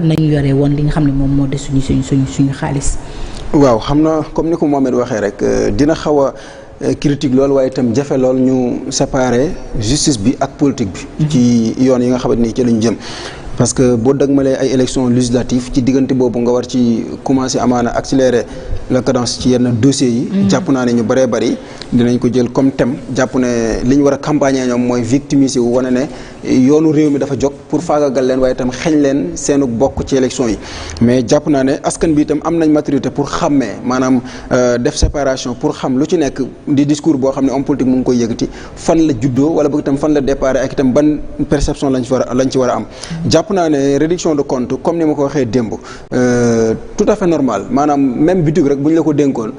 nañu yore woon li nga xam ne moom moo de suñu xaalis. waaw xam na comme ni ko Mohamed waxee rek dina xaw a critique loolu waaye itam jafe lool ñu séparer justice bi ak politique bi. ci yoon yi nga xamante ni ci lañu jëm. parce que boo dëgmalee ay élections législatives ci diggante boobu nga war ci commencer amaana accélérer la cadence ci yenn dossiers yi. jàpp naa ne ñu bëree bëri dinañ ko jël comme thème jàpp ne li ñu war a campagner ñoom mooy victimiser wu wane ne yoonu réew mi dafa jóg pour faagagal leen waaye itam xeñ leen seenu bokk ci élections yi. mais jàpp naa ne askan bi itam am nañ maturité pour xàmmee maanaam def séparation pour xam lu ci nekk di discours boo xam ne homme politique mu ngi koy yëkkati fan la juddoo wala boog itam fan la départ ak itam ban perception lañ ci war a am. jàpp naa ne réduction de compte comme ni ma ko waxee démb tout à fait normal maanaam même bitig rek bu ñu la ko dénkoon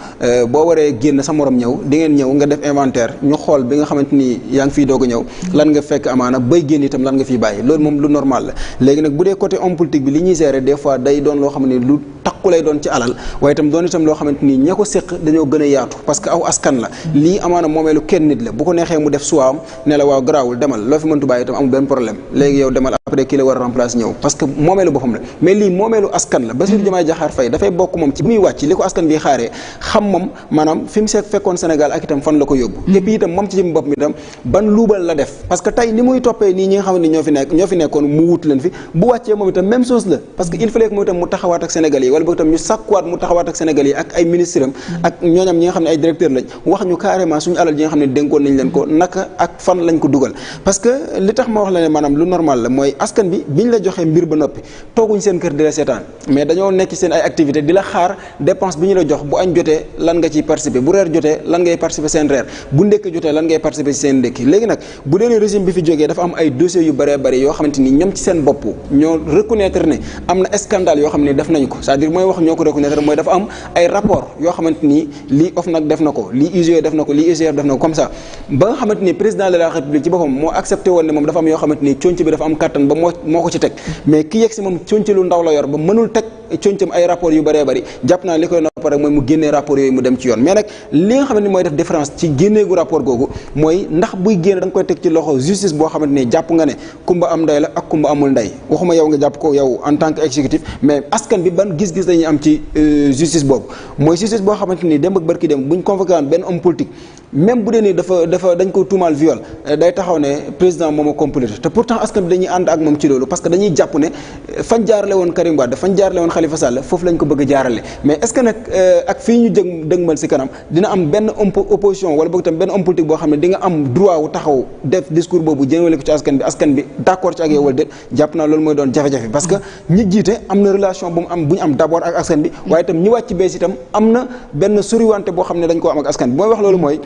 boo waree génn sa morom ñëw di ngeen ñëw nga def inventaire ñu xool bi nga xamante ni yaa ngi fiy doog a ñëw lan nga fekk amaana bay génn itam lan nga fiy bàyyi loolu moom lu normal la. léegi nag bu dee côté homme politique bi li ñuy gérer des fois day doon loo xam ne lu takku lay doon ci alal waaye itam doon itam loo xamante ni ña ko séq dañoo gën a yaatu parce que aw askan la lii amaana moomeelu kenn nit la bu ko neexee mu def suwaam ne la waaw garaawul demal loo fi mëntu bàyyi itam amul benn problème léegi yow demal après kii la war a remplacer ñëw parce que moomeelu boppam la mais lii moomeelu askan la Bassirou Diomaye Diakhar Faye dafay bokk moom ci muy wàcc li ko askan bi xaaree xam moom maanaam fi mu fekkoon Sénégal ak itam fan la ko yóbbu et puis itam moom ci jëm bopp mi itam ban luubal la def parce que tey ni muy toppee nii ñi nga xam ne ñoo fi nekkoon mu wut leen fi bu wàccee moom itam même chose la parce que il fallait que moom itam mu taxawaat ak Sénégal yi wala boog itam ñu sàkkuwaat mu taxawaat ak Sénégal yi ak ay ministre am ak ñooñam ñi nga xam ne ay directeur lañ wax ñu carrément suñu alal ji nga xam ne dénkoon nañ leen ko naka ak fan lañ ko dugal parce que li tax ma wax la ne maanaam lu normal la mooy askan bi biñ la joxee mbir ba noppi tooguñ seen kër di la seetaan mais dañoo nekk seen ay activité di la xaar dépense bi ñu la jox bu añ jotee lan nga ciy participer bu reer jotee lan ngay participer seen reer bu ndékki jotee lan ngay participer ci seen ndékki léegi nag bu dee régime bi fi jógee dafa am ay dossiers yu bëree bëri yoo xamante ni ñoom ci seen bopp ñoo reconnaître ne am na scandale yoo xam ne def nañ ko c'est-à-dire mooy wax ñoo ko reconnaître mooy dafa am ay rapport yoo xamante ni lii OFNAC def na ko lii IGE def na ko lii IGF def na ko comme ça ba nga xamante ni président de la République ci boppam moo accepté woon ne moom dafa am yoo xamante ni conc bi dafa am kàttan ba moo ko ci teg mais ki yegg si moom conc lu ndaw la yor ba mënul teg concam ay rapport yu bëree bëri jàpp naa li koy nopp rek mooy mu génnee rapport yooyu mu dem ci yoon mais nag li nga xamante ni mooy def différence ci génneegu rapport googu mooy ndax buy génne da nga koy teg ci loxo justice boo xamante ni jàpp nga ne kumba am ndey la ak kumba amul ndey waxuma yow nga jàpp ko yow en tant que exécutif mais askan bi ban gis-gis dañuy am ci justice boobu mooy justice boo xamante ni démb ak barki dem buñ convoqué woon benn homme politique même bu dee ni dafa dañ ko tuumaal viol day taxaw ne président moom a complété te pourtant askan bi dañuy ànd ak moom ci loolu parce que dañuy jàpp ne fañ jaarale woon Karim Wade fañ jaarale woon Khalifa Sall foofu lañ ko bëgg a jaarale mais est-ce que nag ak fii ñu dëgmal si kanam dina am benn opposition wala boog itam benn homme politique boo xam ne di nga am droit wu taxaw def discours boobu jëmale ko ci askan bi d'accord ci ak yow wala déet jàpp naa loolu mooy doon jafe-jafe parce que ñi jiite am na relation bu ñu am d'abord ak askan bi waaye itam ñi wàcc bees itam am na benn soriwante boo xam ne dañ koo am ak askan bi mooy wax loolu mooy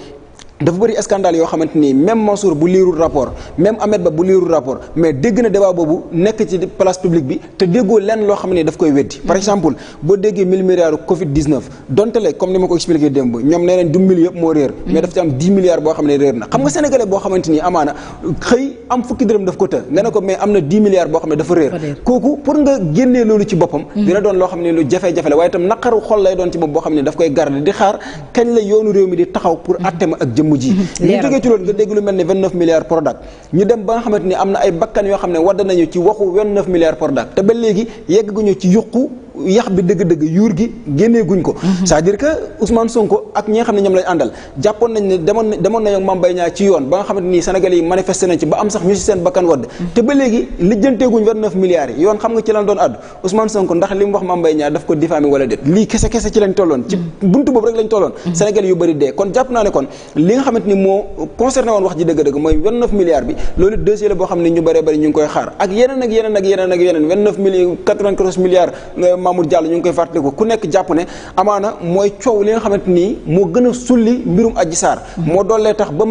dafa bëri scandale yoo xamante ni même Mansour bu liirul rapport même Ahmed Ba bu liirul rapport mais dégg na débat boobu nekk ci place publique bi te déggoo lenn loo xam ne daf koy weddi par exemple boo déggee 1000 milliards Covid 19 donte le comme ni ma ko expliqué démb ñoom nee nañ du 1000 yëpp moo réer mais daf ci am 10 milliards boo xam ne réer na xam nga sénégalais boo xamante ni amaana xëy am fukki dërëm daf ko të nga ne ko mais am na 10 milliards boo xam ne dafa réer kooku pour nga génnee loolu ci boppam dina doon loo xam ne lu jafe-jafe la waaye itam naqaru xol lay doon ci moom boo xam ne daf koy garder di xaar kañ la yoonu réew mi di taxaw pour attema ak jëmm ji ñu jógee ci loolu nga dégg lu mel ni 29 milliards Prodac ñu dem ba nga xamante ni am na ay bakkan yoo xam ne wadd nañu ci waxu 29 milliards Prodac te ba léegi yegguñu ci yuqu yax bi dëgg-dëgg yuur gi génnee guñ ko c'est-à-dire que Ousmane Sonko ak ñi nga xam ne ñoom lañ àndal jàppoon nañ ne demoon nañu ak Mame Mbaye Niang ci yoon ba nga xamante ni Sénégalais yi manifesté nañ ci ba am sax ñu si seen bakkan wadd te ba léegi lijjanteeguñ 29 milliards yi yoon xam nga ci lan doon àddu Ousmane Sonko ndax li mu wax Mame Mbaye Niang daf ko diffamé wala déet lii kese ci lañ tolloon ci buntu boobu rek lañ tolloon Sénégalais yu bëri dee kon jàpp naa ne kon li nga xamante ni moo concerné woon wax ji dëgg-dëgg mooy 29 milliards bi loolu dossier la boo xam ne ñu bëree bëri ñu ngi koy xaar ak yeneen ak yeneen ak yeneen ak yeneen 29 milliards 94 milliards Mamour Diallo ñu ngi koy fàttaliku ku nekk jàpp ne amaana mooy coow li nga xamante nii moo gën a sulli mbirum Adji Sarr moo doolee tax ba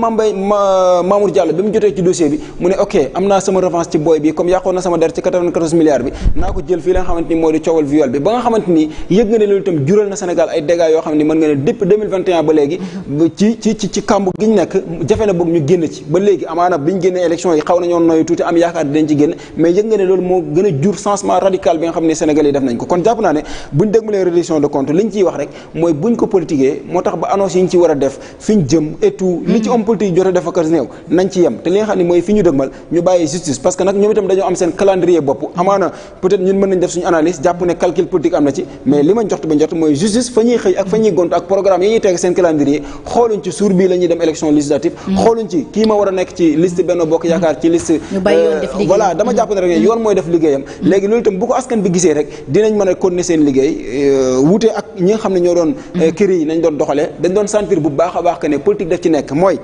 Mamour Diallo bi mu jotee ci dossier bi mu ne ok am naa sama revanche ci booy bi comme yàqoon na sama der ci 94 milliards bi naa ko jël fii la nga xamante ni moo di coowal viol bi ba nga xamante ni yëg nga ne loolu itam jural na Sénégal ay dégâts yoo xam ne mën nga ne depuis 2021 ba léegi ci kàmb gi ñu nekk jafe na boog ñu génn ci ba léegi amaana bi ñu génnee élection yi xaw nañoo noyu tuuti am yaakaar dañ ci génn mais yëg nga ne loolu moo gën a jur changement radical bi nga xam ne Sénégal yi def nañ ko kon man jàpp naa ne buñ dégmalee reddition de compte li ñu ciy wax rek mooy buñ ko politiquer moo tax ba annonce yi ñu ci war a def fi ñu jëm et tout li ci homme politique jot a def ak néew nañ ci yem te li nga xam ne mooy fi ñu dëgmal ñu bàyyi justice parce que nag ñoom itam dañoo am seen calendrier bopp amaana peut-être ñun mën nañ def suñu analyse jàpp ne calcul politique am na ci mais li ma njort ba njort mooy justice fa ñuy xëy ak fa ñuy gont ak programme yi ñuy teg seen calendrier xooluñ ci suur bii la ñuy dem élection législative xooluñ ci kii ma war a nekk ci liste Benno Bokk Yaakaar ci liste voilà dama jàpp ne rek yoon mooy def liggéeyam léegi loolu itam bu ko askan bi gisee rek dinañ mën a continuer seen liggéey wuute ak ñi nga xam ne ñoo doon kër yi nañ doon doxalee dañ doon sentir bu baax a baax que ne politique daf ci nekk mooy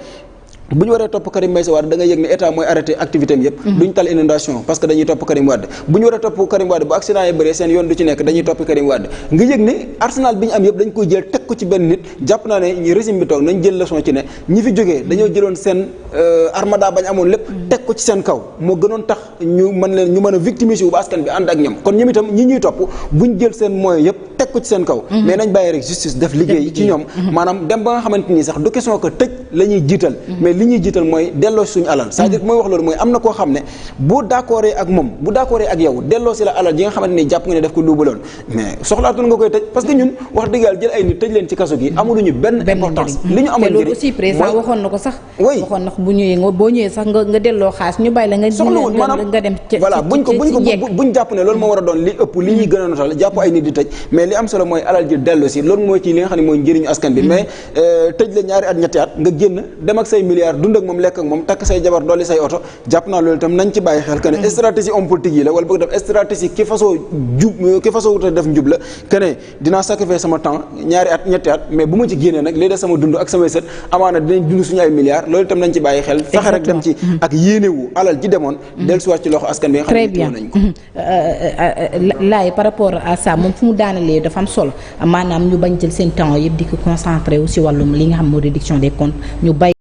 bu ñu waree topp Karim Meïssa Wade da nga yëg ne état mooy arrêté activité am yëpp duñ tal inondation parce que dañuy topp Karim Wade bu ñu waree topp Karim Wade bu accident yi bëree seen yoon du ci nekk dañuy topp Karim Wade nga yëg ne arsenal bi ñu am yëpp dañ koy jël teg ko ci benn nit jàpp naa ne régime bi toog nañ jël leçon ci ne ñi fi jógee dañoo jëloon seen armada bañ amoon lépp teg ko ci seen kaw moo gënoon tax ñu mën a victimiser wu ba askan bi ànd ak ñoom kon ñoom itam ñi ñuy topp buñ jël seen moyens yëpp teg ko ci seen kaw mais nañ bàyyi rek justice def liggéey ci ñoom maanaam dem ba nga xamante nii sax du question que tëj la ñuy jiital mais li ñuy jiital mooy delloo si suñu alal c'est-à-dire mooy wax loolu mooy am na koo xam ne bu d'accordé ak moom bu d'accordé ak yow delloo si la alal ji nga xamante ni jàpp nga ne daf ko luubaloon mais soxlaatul nga koy tëj parce que ñun wax dëgg yàlla jël ay nit tëj leen ci kaso gi amuluñu benn importance li ñu amal njëriñ loolu aussi président waxoon na ko sax waxoon na ko bu ñëwee boo ñëwee sax nga delloo xaas ñu bàyyi la nga soxlawul maanaam nga dem voilà buñ jàpp ne loolu moo war a doon li ëpp li ñuy gën a notal jàpp ay nit di tëj mais li am solo mooy alal ji delloo si loolu mooy ci li nga xam ne mooy njëriñu askan bi mais tëj la ñaari at ñetti at nga génn dem ak say milliards dund ak moom lekk ak moom takk say jabar dolli say oto jàpp naa loolu itam nañ ci bàyyi xel que ne stratégie homme politique yi la wala bëgg def stratégie ki fasoo wuta def njub la que ne dinaa sacrifier sama temps ñaari at ñetti at mais bu ma ci génnee nag léegi de sama dund ak samay sët amaana dinañ dund suñu ay milliards loolu itam nañ ci bàyyi xel fexe rek dem ci ak yéenewu alal ji demoon dellusiwaat ci loxo askan bi nga xam ne teew nañ ko laay par rapport à ça moom fu mu daanalee dafa am solo maanaam ñu bañ jël seen temps yëpp di ko concentré wu si wàllum li nga xam moo réduction des comptes ñu bay